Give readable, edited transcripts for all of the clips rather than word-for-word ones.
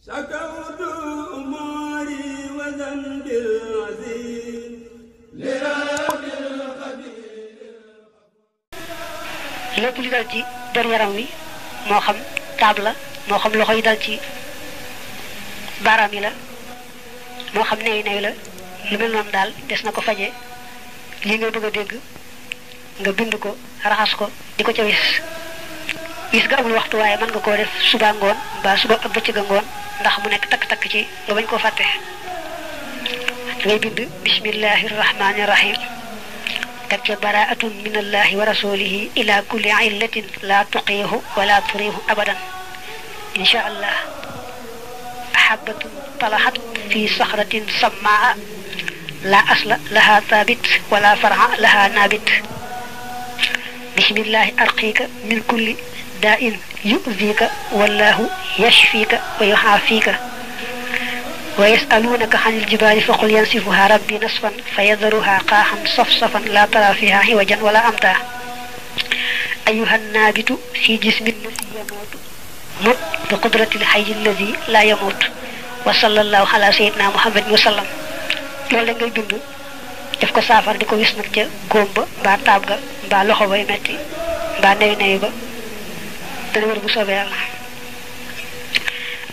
شكوت أموري وذنبي العظيم لرب القدير. lépp li dal ci der yaram wi moo xam taab la moo xam loxo yi dal ci baaraam yi la moo xam newi newi la lu mel noonu daal des na ko faje lii ngay bëgg a dégg nga bind ko raxas ko di ko ca wis ga amul waxtu waaye mën nga koo def suba ngoon mbaa suba ak bëccëg ngoon ndax mu nekk takk-takk ci nga bañ koo fàtte ngay bind bismillahi rahmani rahim teg ca baraatun min allahi wa rasulihi ila kulli illatin la tuqiihu wala turihu abadan insha allah ahabatun talahat fi saxratin sammaa la asla laha thabit wala far'a laha nabit bismillahi arqiika min kulli daa'in yu'dhiika wallahu yashfiika wa yu'aafiika wa yas'aluunaka 'anil jibaali faqul yansifuhaa rabbii nasfan fayadharuhaa qaahan safsafan laa taraa fiihaa 'iwajan wala amtaa ayyuhan naabitu fii jismin ladhii yamuutu mut bi qudratil hayyi alladhii laa yamuutu wa sallallahu ala sayyidina muhammadin wa sallam loolu la ngay bind def ko saafara di ko wis nag ca góom ba mbaa taab ga mbaa loxo bay metti mbaa newi newi ba dana wér bu soobee yàlla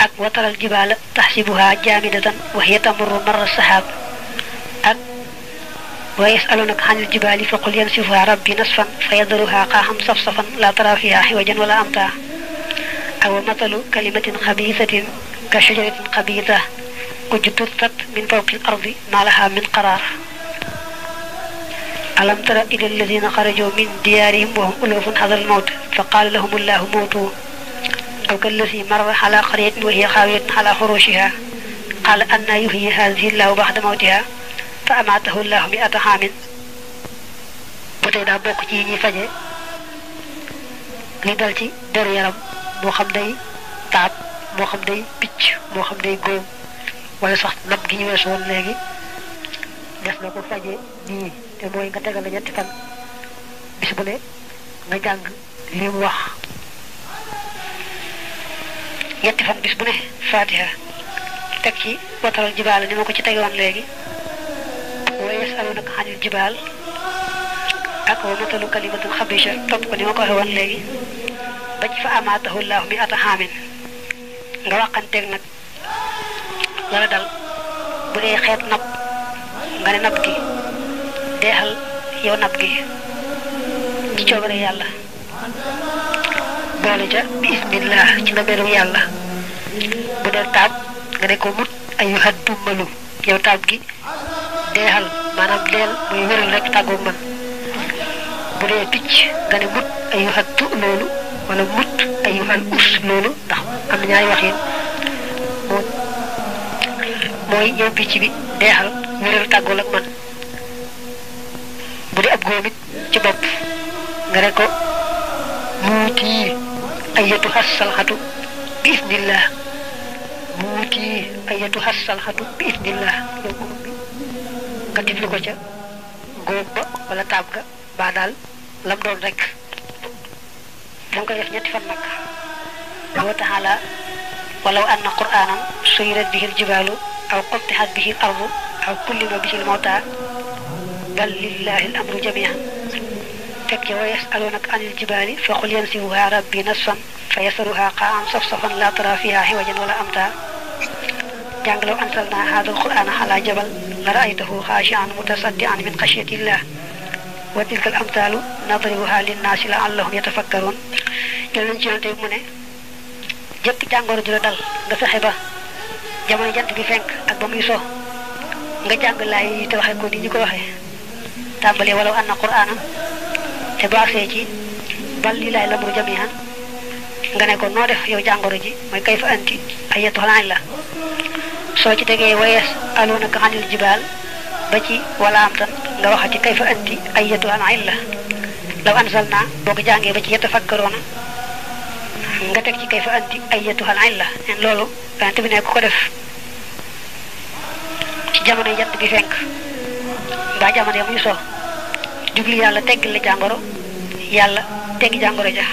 ak wataral jibaala taxsibuha jaamidatan wa hiya tamurru marra sahaab ak wa yasalunaka anil jibaali faqul yansifuha rabbi nasfan fa yadruha qaaxan safsafan la tara fiha xiwajan wala amta aw matalu kalimatin xabiisatin ka shajaratin xabiisa ujtutat min fawqi al ardi ma laha min qaraar alam tara ila alladina xarajoo min diyaarihim wa hum ulufun hadar al mawt fa qaala lahum allahu muutu aw kallasi marra ala qaryatin wa hiya xaawiyatun ala xurushiha qaala anna yuhyi haadihi llahu baxda mawtiha fa amaatahu llahu mi'ata xaamin ba tey daa bokk ci yi ñuy faje li dal ci deru yaram moo xam day taab moo xam day picc moo xam day góom wala sax nab gi ñu weesu woon léegi des na ko faje nii te mooy nga tegal la ñetti fan bis bu ne nga jàng li mu wax ñetti fan bis bu ne fatiha teg ci wataral jibaal ni ma ko ci tegewoon léegi wa yasalunaka anil jibaal ak wa matalu kalimatul xabisha topp ko ni ma ko waxee woon léegi ba ci fa amaatahu llahu mi'ata xaamin nga waxanteeg nag lala dal bu dee xeet nab nga ne nab gi deexal yow nab gi ci coobare yàlla boole ja bi ismillah ci ndambeelu yàlla bu dee taab nga ne ko mut ayyuhat dummalu yow taab gi deexal maanaam deel muy wéral rek tàggoog man bu dee picc nga ne mut ayyuhat tu loolu wala mut ayyuhal us loolu ndax am na ñaari wax yi mooy yow picc bi deexal wéral tàggool ak man bu dee ab góom it ci bopp nga ne ko muuti ayatu hassalxatu bi isnillah muuti ayatu hassalxatu bi isnillah yow góom bi nga tifli ko ca góom ba wala taab ga baa daal lam doon rek danga koy def ñetti fan nag wa taala walaw anna qur'anan suyirat bihi al-jibaalu aw quttihat bihi al-ardu aw kullima bihi al-mawta bal lillahi al-amru jami'an teg ca wa yasalunaka anil jibaali fa qul yansifuha rabbi nasfan fa yasaruha qa'an safsafan la tara fiha hiwajan wala amta jàng law anzalna hadha al-qur'ana ala jabal la ra'aytahu khashi'an mutasaddi'an min khashyatillah wa tilka al-amthalu nadribuha lin-nasi la'allahum yatafakkarun jël nañ ci yoon tey mu ne jëkk jàngoro ju la dal nga fexe ba jamono jant bi fenk ak ba muy so nga jàng laay yi te waxee ko ni ñu ko waxee tàmbalee walaw anna qur'ana te bu agsee ci bal lillahi lamru jami'an nga ne ko noo def yow jàngoro ji mooy kayfa anti ayyatuhal illa soo ci tegee wa yas'alunaka anil jibaal ba ci wala am tan nga waxati kayfa anti ayyatuhal illa law anzalna boo ko jàngee ba ci yatafakkaruna nga teg ci kayfa anti ayyatuhal illa en loolu yonent bi ne ku ko def ci jamono jant bi fenk mbaa jamono muy so jubli yàlla teggil la jàngoro yàlla teggi jàngoro ja